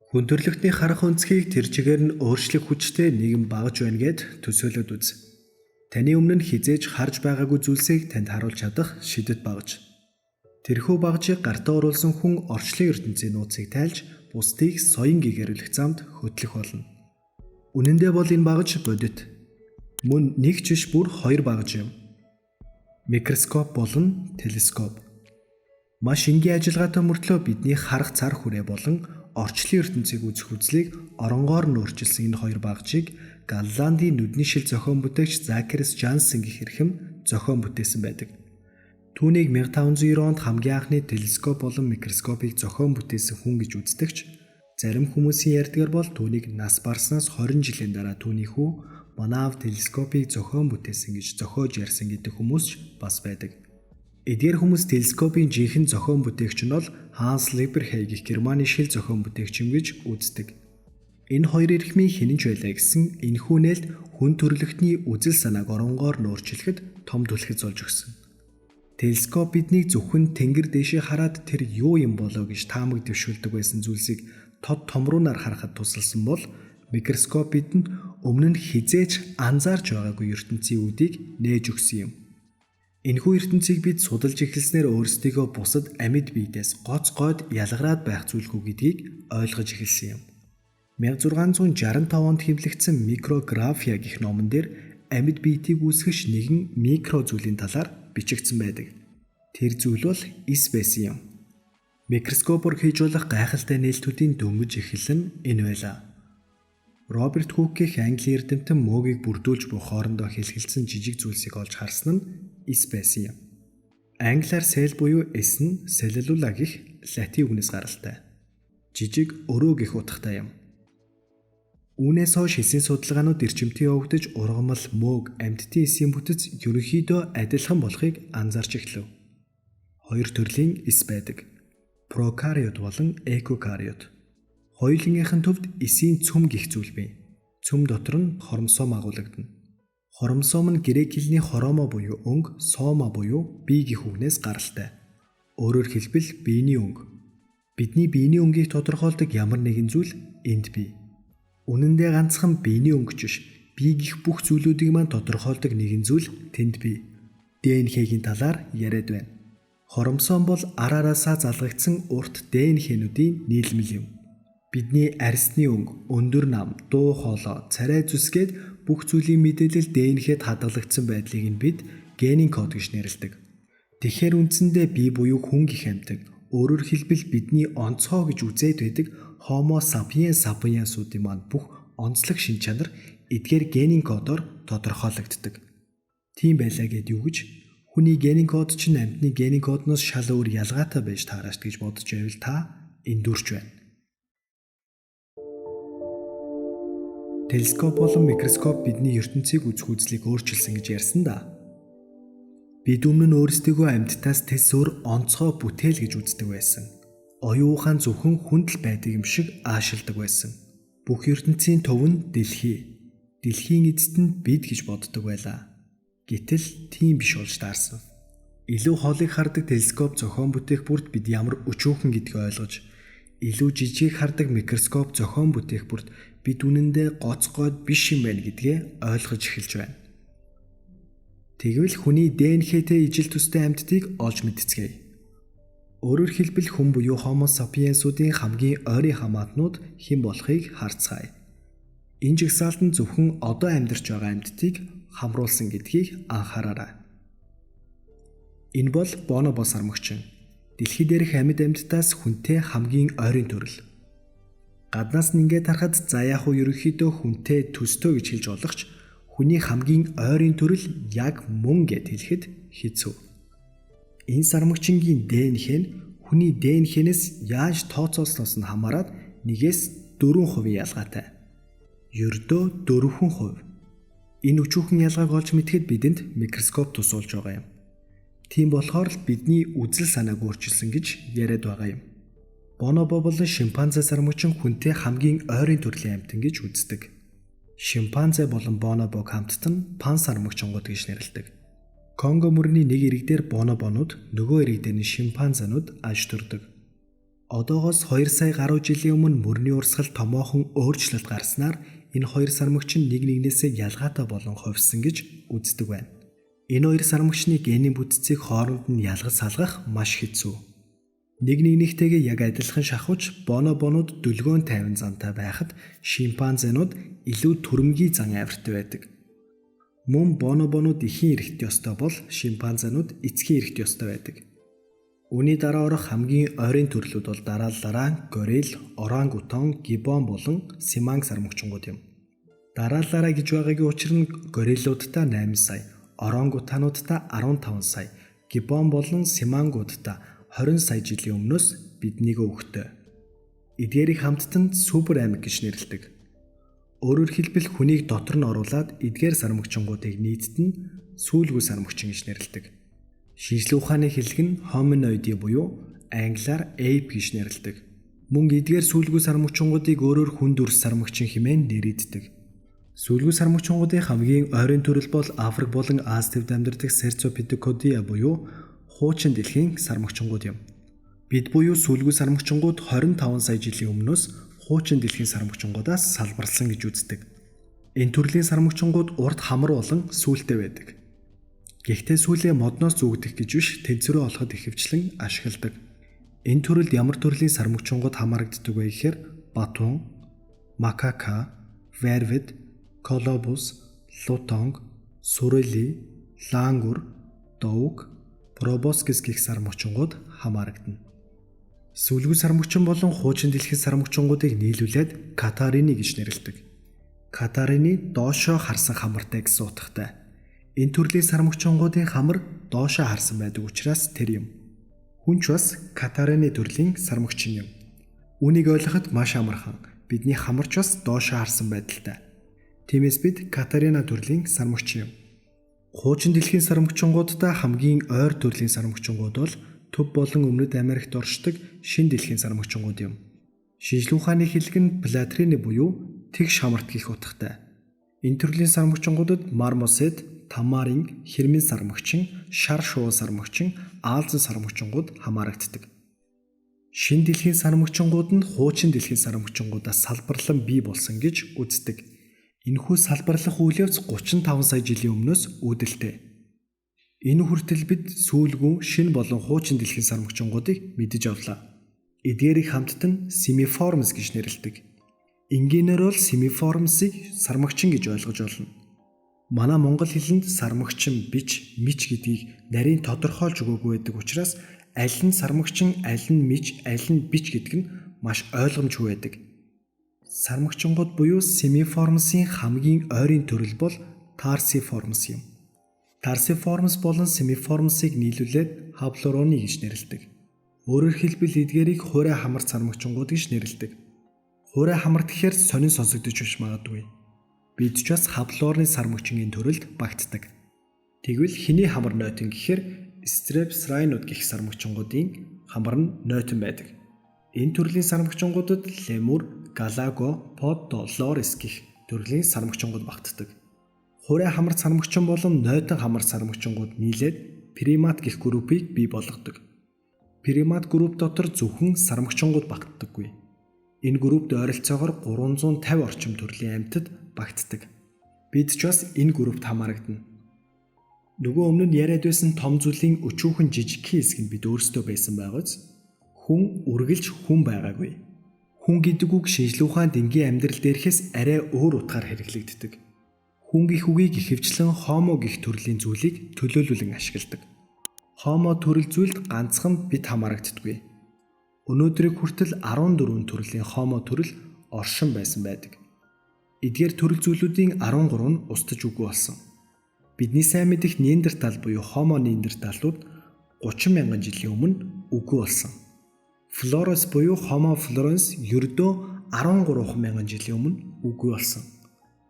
Хүн төрөлхтний харах өнцгийг тэр чигээр нь өөрчлөх хүчтэй нэгэн багаж байна гэд төсөөлөд үз. Таны өмнө нь хэзээ ч харж байгаагүй зүйлсийг танд харуулж чадах шидэт багаж. Тэрхүү багажийг гартаа оруулсан хүн орчлон ертөнцийн нууцыг тайлж бусдыг соён гэгэрүүлэх замд хөтлөх болно. Үнэн дээр бол энэ багаж бодит. Мөн нэг ч биш бүр хоёр багаж юм. Микроскоп болон телескоп. Маш энгийн ажиллагаатай мөртлөө бидний харах цар хүрээ болон орчлон ертөнцийг үзэх үзлийг оронгоор нь өөрчилсөн энэ хоёр багажийг Голландын нүдний шил зохион бүтээгч Закарис Жансон гэх эрхэм зохион бүтээсэн байдаг. Түүнийг 1590 онд хамгийн анхны телескоп болон микроскопыг зохион бүтээсэн хүн гэж үздэгч зарим хүмүүсийн ярьдгаар бол түүнийг нас барснаас 20 жилийн дараа түүний хүү Манав телескопыг зохион бүтээсэн гэж зохиож ярьсан гэдэг хүмүүс ч бас байдаг. Эдгээр хүмүүс телескопын жинхэнэ зохион бүтээгч нь бол Ханс Либерхей гэх Германы шил зохион бүтээгч юм гэж үздэг. Энэ хоёр эрхмийн хинэн ч байлаа гэсэн энэхүү нээлт хүн төрөлхтний үзэл санааг оронгоор нь өөрчлөхөд том түлхэц болж өгсөн. Телескоп биднийг зөвхөн тэнгэр дээшээ хараад тэр юу юм болоо гэж таамаг дэвшүүлдэг байсан зүйлсийг тод томруунаар харахад тусалсан бол микроскоп бидэнд өмнө нь хэзээ ч анзаарч байгаагүй ертөнцийн үүдийг нээж өгсөн юм. Энэхүү ертөнцийг бид судалж эхэлснээр өөрсдийгөө бусад амьд биедээс гоц гойд ялгараад байх зүйлгүй гэдгийг ойлгож эхэлсэн юм. 1665 онд хэвлэгдсэн Микрография гэх номон дээр амьд биетийг үүсгэж нэгэн микро зүйлийн талаар бичигдсэн байдаг. Тэр зүйл бол эс байсан юм. Микроскопоор хийж болох гайхалтай нээлтүүдийн дөнгөж эхлэл нь энэ байлаа. Роберт Хук гэх англи эрдэмтэн мөөгийг бүрдүүлж буй хоорондоо хэлхэлцсэн жижиг зүйлсийг олж харсан нь эс байсан юм. Англиар cell буюу эс нь cellula гэх латин үгнээс гаралтай. Жижиг өрөө гэх утгатай юм. Үүнээс хойш эсийн судалгаанууд эрчимтэй явагдаж ургамал, мөөг, амьтдын эсийн бүтэц ерөнхийдөө адилхан болохыг анзаарч эхлэв. Хоёр төрлийн эс байдаг. Прокариот болон эукариот. Хоёулангийнх нь төвд эсийн цөм гэх зүйл бий. Цөм дотор нь хромосом агуулгадана. Хромосом нь грек хэлний хромо буюу өнгө, сома буюу бие гэх үгнээс гаралтай. Өөрөөр хэлбэл биений өнгө. Бидний биений өнгийг тодорхойлдог ямар нэгэн зүйл энд бий. Үнэн дээр ганцхан биений өнгө ч биш, бие гэх бүх зүйлүүдийг маань тодорхойлдог нэгэн зүйл тэнд бий. ДНХ-ийн талаар яриад байна. Хромосом бол ар араасаа залгагдсан урт ДНХ-нүүдийн нийлмэл юм. Бидний арьсны өнгө, өндөр нам, дуу хоолой, царай зүсгээд бүх зүйлийн мэдээлэл ДНХ-д хадгалагдсан байдлыг нь бид генийн код гэж нэрлэдэг. Тэгэхээр үндсэндээ бие буюу хүн гэх амьтан, өөрөөр хэлбэл бидний онцгой гэж үзээд байдаг Homo sapiens sapiens-уудын маань бүх онцлог шинж чанар эдгээр генийн кодоор тодорхойлогддог. Тийм байлаа гэд юу гэж хүний генийн код чинь амьтны генийн кодноос шал өөр ялгаатай байж таараа ш гэж бодож байвал та эндүрч байна. Телескоп болон микроскоп бидний ертөнцийг үзэх үзлийг өөрчилсөн гэж ярьсан да. Бид өмнө нь өөрсдийгөө амьтдаас тэс өөр онцгой бүтээл гэж үздэг байсан. Оюун ухаан зөвхөн хүнд л байдаг юм шиг аашилдаг байсан. Бүх ертөнцийн төв нь дэлхий. Дэлхийн эзэд нь бид гэж боддог байлаа. Гэтэл тийм биш болж таарсан. Илүү холыг хардаг телескоп зохион бүтээх бүрт бид ямар өчүүхэн гэдгийг ойлгож, илүү жижигийг хардаг микроскоп зохион бүтээх бүрт бид үнэндээ гоц гойд биш юм байна гэдгээ ойлгож эхэлж байна. Тэгвэл хүний ДНХ-тэй ижил төстэй амьтдыг олж мэдцгээе. Өөрөөр хэлбэл хүн буюу Homo sapiens-уудын хамгийн ойрын хамаатнууд хэн болохыг харцгаая. Энэ жагсаалт нь зөвхөн одоо амьдарч байгаа амьтдыг хамруулсан гэдгийг анхаараарай. Энэ бол бонобо сармагчин. Дэлхий дээрх амьд амьтдаас хүнтэй хамгийн ойрын төрөл. Гаднаас нь ингээд харахад за яг уу ерөнхийдөө хүнтэй төстэй гэж хэлж болох ч хүний хамгийн ойрын төрөл яг мөн гэд хэлэхэд хэцүү. Энэ сармагчингийн ДНХ нь хүний ДНХ-нээс яаж тооцоолсноос нь хамаарат 1-4% ялгаатай. Ердөө 4%. Энэ өчүүхэн ялгааг олж мэдэхэд бидэнд микроскоп тусуулж байгаа юм. Тийм болохоор л бидний үзэл санааг өөрчилсөн гэж яриад байгаа юм. Бонобо болон шимпанзе сармагчин хүнтэй хамгийн ойрын төрлийн амьтан гэж үздэг. Шимпанзе болон бонобог хамтд нь пан сармагчингууд гэж нэрлэдэг. Конго мөрний нэг ирэг дээр бонобонууд, нөгөө ирэг дээр нь шимпанзанууд аж төрдөг. Одоогоос 2 сая гаруй жилийн өмнө мөрний урсгал томоохон өөрчлөлт гарснаар энэ хоёр сармагчин нэг нэгнээсээ ялгаатай болон ховсон гэж үздэг байна. Энэ хоёр сармагчны генийн бүтцийг хооронд нь ялгаж салгах маш хэцүү. Нэг нэгнийхтэйгээ яг адилхан шахууч бонобонууд дөлгөөн тайван зантай байхад шимпанзенууд илүү түрэмгий зан авиртай байдаг. Мөн бонобонууд эхийн эрхт ёстой бол шимпанзенууд эцгийн эрхт ёстой байдаг. Үүний дараа орох хамгийн ойрын төрлүүд бол дарааллаараа горилл, орангутан, гиббон болон симанг сармагчингууд юм. Дарааллаараа гэж байгаагийн учир нь гориллуудтай 8 сая, орангутануудтай 15 сая, гиббон болон симангуудтай 20 сая жилийн өмнөөс биднийг өгтөө. Эдгээрийг хамттан супер аймаг гэж нэрлэдэг. Өөрөөр хэлбэл хүнийг дотор нь оруулаад эдгээр сармагчингуудыг нийтд нь сүүлгүй сармагчин гэж нэрлэдэг. Шинжлэх ухааны хэллэг нь hominoid буюу англиар ape гэж нэрлэдэг. Мөн эдгээр сүүлгүй сармагчингуудыг өөрөөр хүн дүрс сармагчин хэмээн нэрийддэг. Сүүлгүй сармагчингуудын хамгийн ойрын төрөл бол Африк болон Ази тивд амьдардаг Cercopithecidae буюу хуучин дэлхийн сармагчингууд юм. Бид буюу сүүлгүй сармагчингууд 25 сая жилийн өмнөөс хуучин дэлхийн сармагчингуудаас салбарласан гэж үздэг. Энэ төрлийн сармагчингууд урд хамар болон сүүлтэй байдаг. Гэхдээ сүүлээ модноос зүүгдэх гэж биш тэнцвэрээ олоход ихэвчлэн ашигладаг. Энэ төрөлд ямар төрлийн сармагчингууд хамаарагддаг вэ гэхээр батун, макака, вервед, колобус, лутонг, сурели, лангур, довг, пробоскис гэх сармагчингууд хамаарагдана. Сүлгүй сармагчин болон хуучин дэлхийн сармагчингуудыг нийлүүлээд катарини гэж нэрлэдэг. Катарини доошоо харсан хамартай гэсэн утгатай. Энэ төрлийн сармагчингуудын хамар доошоо харсан байдаг учраас тэр юм. Хүн ч бас катарини төрлийн сармагчин юм. Үүнийг ойлгоход маш амархан. Бидний хамар ч бас доошоо харсан байдалтай. Тиймээс бид катарина төрлийн сармагчин юм. Хуучин дэлхийн сармагчингуудтай хамгийн ойр төрлийн сармагчингууд бол Төв болон Өмнөд Америкт оршдог шинэ дэлхийн сармагчингууд юм. Шинжлэх ухааны хэллэг нь платрини буюу тэгш хамарт гэх утгатай. Энэ төрлийн сармагчингуудад мармосет, тамарин, хэрмэн сармагчин, шар шувуу сармагчин, аалзан сармагчингууд хамаарагддаг. Шинэ дэлхийн сармагчингууд нь хуучин дэлхийн сармагчингуудаас салбарлан бий болсон гэж үздэг. Энэхүү салбарлах үйл явц 35 сая жилийн өмнөөс үүдэлтэй. Энэ хүртэл бид сүүлгүн шинэ болон хуучин дэлхийн сармагчингуудыг мэдэж авлаа. Эдгээрийг хамтд нь Simiiformes гэж нэрлэдэг. Энгийнээр бол Simiiformes-ыг сармагчин гэж ойлгож болно. Манай монгол хэлэнд сармагчин, бич, мич гэдгийг нарийн тодорхойлж өгөөгүй байдаг учраас аль нь сармагчин, аль нь мич, аль нь бич гэдэг нь маш ойлгомжгүй байдаг. Сармагчингууд буюу Simiiformes-ийн хамгийн ойрын төрөл бол Tarsiiformes юм. Tarsiiformes болон Simiiformes-ыг нийлүүлээд Haplorhini гэж нэрлэдэг. Өөрөөр хэлбэл эдгээрийг хуурай хамарт сармагчингууд гэж нэрлэдэг. Хуурай хамарт гэхээр сонин сонсогдож биш магадгүй. Бид ч бас Haplorhini сармагчингийн төрөлд багтдаг. Тэгвэл хэний хамар нойтон гэхээр Strepsirrhini гэх сармагчингуудын хамар нь нойтон байдаг. Энэ төрлийн сармагчингуудад лемур, галаго, подо, лорис гэх төрлийн сармагчингууд багтдаг. Хуурай хамарт сармагчин болон нойтон хамарт сармагчингууд нийлээд примат гэх группийг бий болгодог. Примат групп дотор зөвхөн сармагчингууд багтдаггүй. Энэ группт ойролцоогоор 350 орчим төрлийн амьтад багтдаг. Бид ч бас энэ группт хамаарагдана. Нөгөө өмнө нь яриад байсан том зүйлийн өчүүхэн жижигхэн хэсэг нь бид өөрсдөө байсан байгааз хүн үргэлж хүн байгаагүй. Хүн гэдэг үг шинжлэх ухаанд энгийн амьдрал дээрхээс арай өөр утгаар хэрэглэгддэг. Хүн гэх үгийг ихэвчлэн хомо гэх төрлийн зүйлийг төлөөлүүлэн ашигладаг. Хомо төрөл зүйлд ганцхан бид хамаарагддаггүй. Өнөөдрийг хүртэл 14 төрлийн хомо төрөл оршин байсан байдаг. Эдгээр төрөл зүйлүүдийн 13 нь устж үгүй болсон. Бидний сайн мэдэх Неандертал буюу Хомо Неандерталууд 30 мянган жилийн өмнө үгүй болсон. Флорес буюу Homo floresiensis ердөө 13 мянган жилийн өмнө үгүй болсон.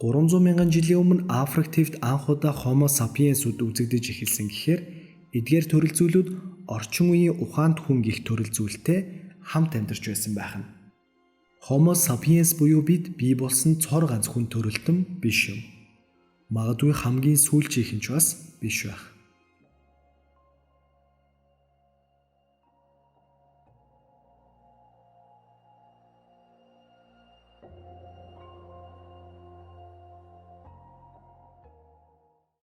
300 мянган жилийн өмнө Африк тивд анх удаа Homo sapiens-ууд үзэгдэж эхэлсэн гэхээр эдгээр төрөл зүйлүүд орчин үеийн ухаанд хүн гэх төрөл зүйлтэй хамт амьдарч байсан байх нь. Homo sapiens буюу бид бий болсон цор ганц хүн төрөлтөн биш юм. Магадгүй хамгийн сүүлчийнх нь ч бас биш байх.